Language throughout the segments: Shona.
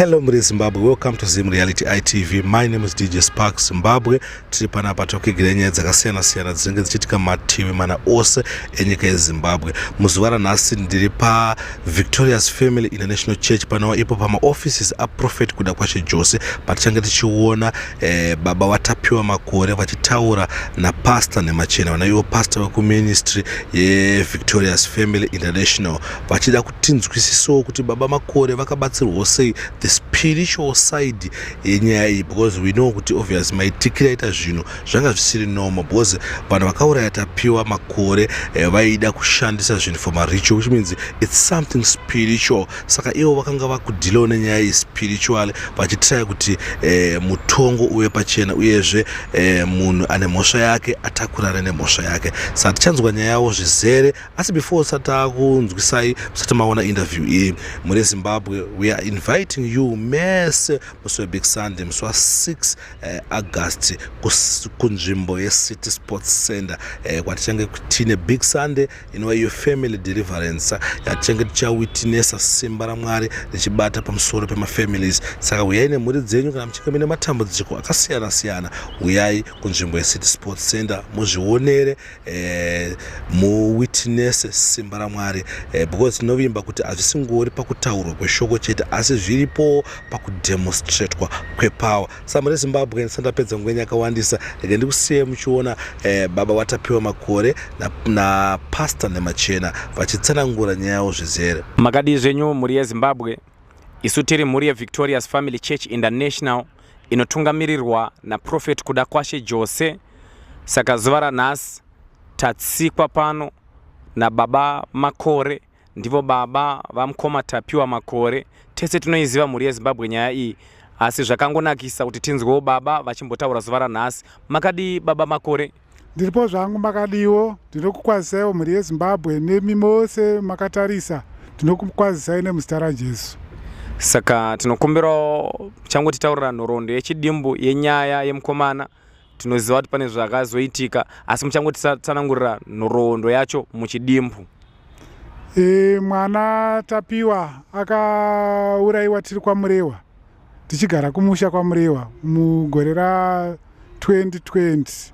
Hello mhuri Zimbabwe, welcome to Zim Reality ITV. My name is DJ Sparks Zimbabwe. Tiri panapa tokuigira nyaya dzakasiyana siyana dzinenge dzichiitika mativi mana ose enyika yeZimbabwe. Muzuva ranhasi ndiri pa Victorious Family International Church panova ipo pamaoffices aProphet Kudakwashe Jose patichange tichiona baba vaTapiwa Makore vachitaura naPastor Nemachena vana ivo pastor vekuministry yeVictorious Family International vachida kutinzwisisawo kuti baba Makore vakabatsirwawo sei, the spiritual side yenyaya iyi, because we know kuti obvious maitikiro aita zvinhu zvanga zvisiri normal, because vanhu vakauraya Tapiwa Makore vaida kushandisa zvinhu for maritual, which means it's something spiritual. Saka ivo vakanga vakudealawo nenyaya iyi spiritually, vachitry kuti mutongo uve pachena, uyezve munhu ane mhosva yake atakurane nemhosva yake. Saka tichanzwa nyaya yavo zvizere, asi before tisati takunzwisai, musati maona interview iyi, mhuri Zimbabwe, we are inviting you mese musi webig Sunday, musi wa6 August, kunzvimbo yeCity Sports Center, kwatichange tine Big Sunday inova iyo family deliverance, yatichange tichawitnessa simba raMwari richibata pamusoro pemafamilies. Saka uyai nemhuri dzenyu. Kana muchinge mune matambudziko akasiyana siyana, uyai kunzvimbo yeCity Sports Center muzvionere, muwitnesse simba raMwari, because tinovimba kuti hazvisingori pakutaurwa kweshoko chete, asi zviripo pakudemonstratwa kwepower. Saka mhuri Zimbabwe, ndisati ndapedza nguva yakawandisa, rege ndikusiye muchiona baba vaTapiwa Makore napastor na Nemachena vachitsanangura nyaya yavo zvizere. Makadii zvenyu, mhuri yeZimbabwe? Isu tiri mhuri yeVictorious Family Church International inotungamirirwa naProphet Kudakwashe Jose. Saka zuva ranhasi tatsikwa pano nababa Makore, ndivo baba vamukoma Tapiwa Makore. Tese tinoiziva, mhuri yeZimbabwe, nyaya iyi, asi zvakangonakisa kuti tinzwewo baba vachimbotaura zuva ranhasi. Makadii, baba Makore? Ndiripo zvangu, makadiwo? Ndinokukwazisaiwo, mhuri yeZimbabwe, nemi mose makatarisa, ndinokukwazisai nemuzita raJesu. Saka tinokumbirawo changotitaurira nhoroondo yechidimbu yenyaya yemukomana. Tinoziva kuti pane zvakazoitika, asi muchangotitsanangurira nhoroondo yacho muchidimbu. Mwana Tapiwa akaurayiwa tiri kwaMurewa, tichigara kumusha kwaMurewa mugore ra2020.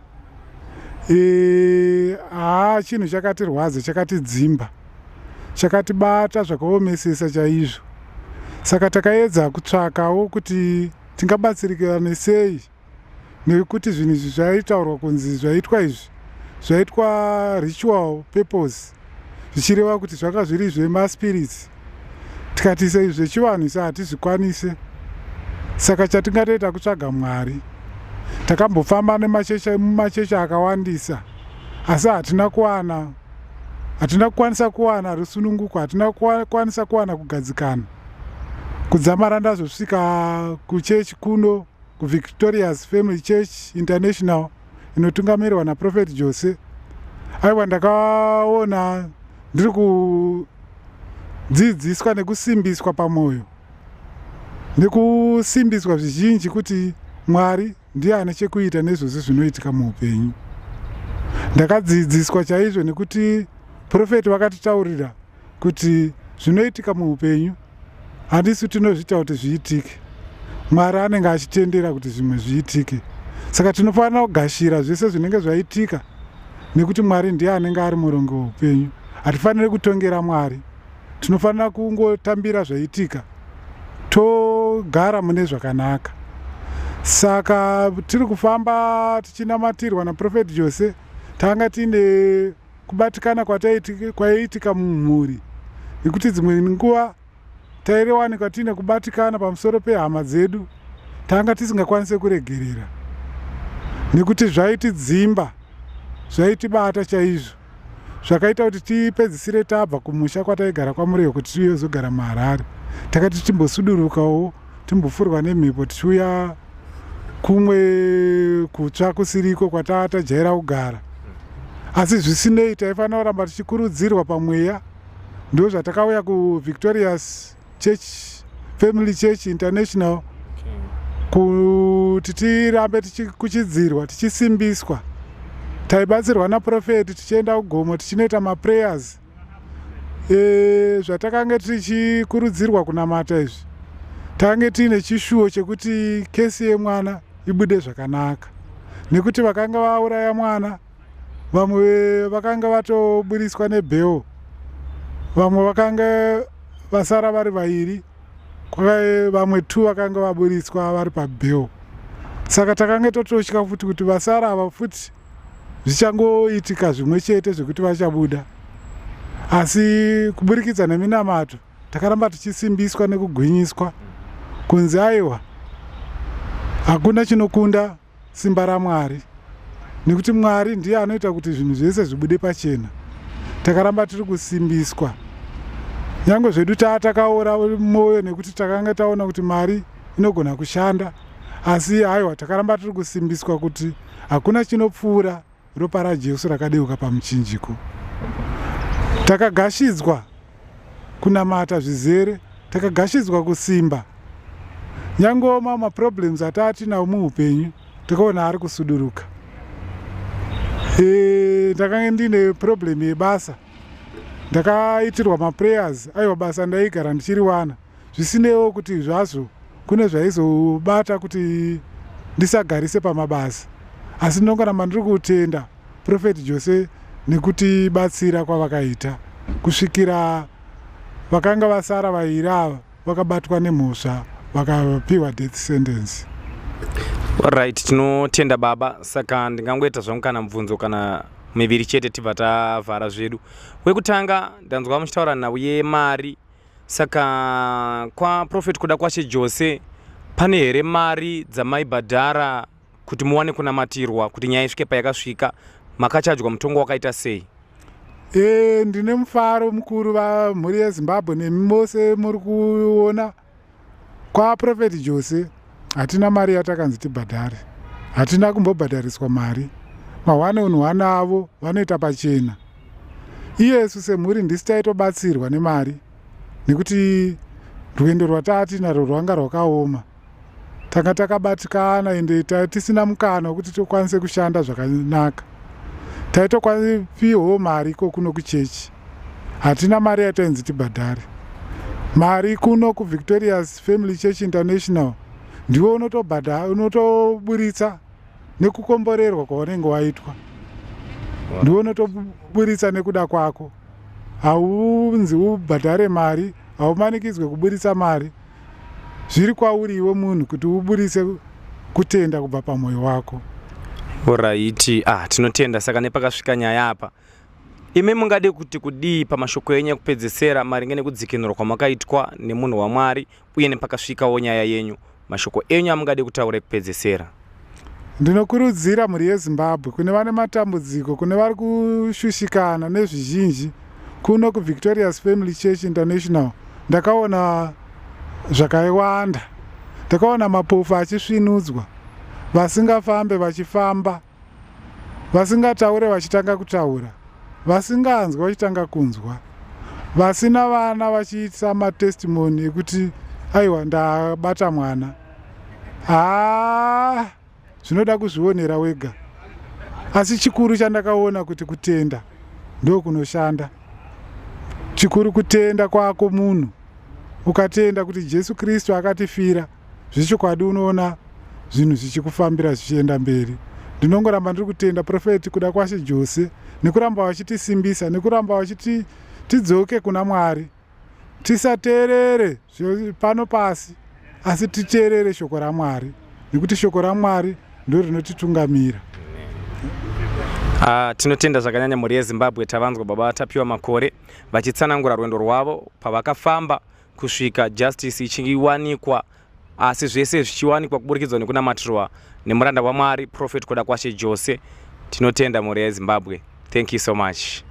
Haa, chinhu chakatirwadza, chakatidzimba, chakatibata zvakaomesesa chaizvo. Saka takaedza kutsvakawo kuti tingabatsirikane sei, nekuti zvinhu izvi zvaitaurwa kunzi zvaitwa izvi zvaitwa ritual purpose, zvichireva kuti zvanga zviri zvemaspirits. Tikati seizvi zvechivanhu isu hatizvikwanise, saka chatingatoita kutsvaga Mwari. Takambofamba mumachechi akawandisa, asi hatina kuwana, hatina kukwanisa kuwana rusununguko, hatina kukwanisa kuwana kugadzikana kudzamara ndazosvika kuchechi kuno, kuVictorious Family Church International inotungamirirwa naProphet Jose. Aiwa, ndakaona ndiri kudzidziswa nekusimbiswa pamwoyo, nekusimbiswa zvizhinji kuti Mwari ndiye ane chekuita nezvose zvinoitika muupenyu. Ndakadzidziswa chaizvo nekuti prophet vakatitaurira kuti zvinoitika muupenyu handisi tinozviita kuti zviitike, Mwari anenge achitendera kuti zvimwe zviitike. Saka tinofanira kugashira zvese zvinenge zvaitika, nekuti Mwari ndiye anenge ari murongo weupenyu. Hatifaniri kutongera Mwari, tinofanira kungotambira zvaitika, togara mune zvakanaka. Saka tiri kufamba tichinamatirwa naProphet Jose, tanga tiine kubatikana kwaiitika mumhuri, nekuti dzimwe nguva tairewanikwa tiine kubatikana pamusoro pehama dzedu. Tanga tisingakwanise kuregerera nekuti zvaitidzimba, zvaitibata chaizvo, zvakaita kuti tipedzisire tabva kumusha kwataigara kwaMurewo kuti tiyozogara muHarare. Takati timbosudurukawo, timbofurwa nemhepo, tichiuya kumwe kutsva kusiriko kwataa tajaira kugara. Asi zvisinei, taifanira kuramba tichikurudzirwa pamweya. Ndo zvatakauya kuVictorious Church Family Church International kuti tirambe tichikuchidzirwa, tichisimbiswa. Taibatsirwa naprophet, tichienda kugomo tichinoita maprayers. Zvatakange tichikurudzirwa kunamata izvi. Tange tiine chishuwo chekuti kesi yemwana ibude zvakanaka, nekuti vakanga vauraya mwana vamwe vakanga vatoburitswa nebail, vamwe vakanga vasara vari vairi, vamwe two vakanga vaburitswa vari pabail. Saka takanga tototya futi kuti vasara ava futi zvichangoitika zvimwe chete zvekuti vachabuda. Asi kuburikidza neminamato takaramba tichisimbiswa nekugwinyiswa kunzi aiwa, hakuna chinokunda simba raMwari, nekuti Mwari ndiye anoita kuti zvinhu zvese zvibude pachena. Takaramba tiri kusimbiswa, nyange zvedu taa takaora mwoyo nekuti takanga taona kuti mari inogona kushanda, asi aiwa, takaramba tiri kusimbiswa kuti hakuna chinopfuura ropa raJesu rakadeuka pamuchinjiko. Takagashidzwa kunamata zvizere, takagashidzwa kusimba. Nyange maproblems atatinawo muupenyu takaona ari kusuduruka. Ndakanga ndine problem yebasa, ndakaitirwa maprayers, aiwa, basa ndaigara ndichiriwana, zvisinewo kuti zvazvo kune zvaizobata kuti ndisagarise pamabasa. Asi ndinongoramba ndiri kutenda Prophet Jose nekutibatsira kwavakaita kusvikira vakanga vasara vairi ava vakabatwa nemhosva, vakapiwa death sentence. Right, tinotenda baba. Saka ndingangoita zvangu kana mubvunzo kana miviri chete, tibva tavhara zvedu. Wekutanga, ndanzwa muchitaura nhau yemari. Saka kwaProphet Kudakwashe Jose pane here mari dzamaibhadhara kuti muwane kunamatirwa, kuti nyaya isvike payakasvika? Makachajwa mutongo wakaita sei? Ndine mufaro mukuru, vamhuri yeZimbabwe nemi mose muri kuona. KwaProphet Jose hatina mari yatakanzi tibhadhare, hatina kumbobhadhariswa mari. Ma1 on 1 avo vanoita pachena. Iyesu semhuri ndisi taitobatsirwa nemari, nekuti rwendo rwatatinarwo rwanga rwakaoma. Tanga takabatikana, ende tisina mukana wekuti tikwanise kushanda zvakanaka. Taitokwapiwawo mari iko kuno kuchechi. Hatina mari yatainzi tibhadhare. Mari kuno kuVictorious Family Church International ndiwe unotobhadhara, unotoburitsa nekukomborerwa kwaunenge waitwa, ndiwe unotoburitsa nekuda kwako. Haunzi ubhadhare mari, haumanikidzwe kuburitsa mari. Zviri kwauri iwe munhu kuti uburitse kutenda kubva pamwoyo wako. Alright, ah, tinotenda. Saka nepakasvika nyaya apa, imi mungade kuti kudii pamashoko enyu ekupedzesera maringe nekudzikinurwa kwamakaitwa nemunhu waMwari uye nepakasvikawo nyaya yenyu? Mashoko enyu amungade kutaura ekupedzesera? Ndinokurudzira mhuri yeZimbabwe, kune vane matambudziko, kune vari kushushikana nezvizhinji, kuno kuVictorious Family Church International ndakaona zvakawanda. Ndakaona mapofu achisvinudzwa, vasingafambe vachifamba, vasingataure vachitanga kutaura, vasinganzwa vachitanga kunzwa, vasina vana vachiita matestimony ekuti aiwa, ndabata mwana. Haa, zvinoda kuzvionera wega. Asi chikuru chandakaona kuti kutenda ndo kunoshanda. Chikuru kutenda kwako munhu. Ukatenda kuti Jesu Kristu akatifira zvechokwadi, unoona zvinhu zvichikufambira, zvichienda mberi. Ndinongoramba ndiri kutenda Prophet Kudakwashe Jose nekuramba vachitisimbisa, nekuramba vachiti tidzoke kuna Mwari, tisateerere pano pasi, asi titeerere shoko raMwari, nekuti shoko raMwari ndo rinotitungamira. Tinotenda zvakanyanya, mhuri yeZimbabwe. Tavanzwa baba Tapiwa Makore vachitsanangura rwendo rwavo pavakafamba kusvika justice ichiwanikwa, asi zvese zvichiwanikwa kuburikidzwa nekunamatirwa nemuranda waMwari, Prophet Kudakwashe Jose. Tinotenda, mhuri yeZimbabwe. Thank you so much.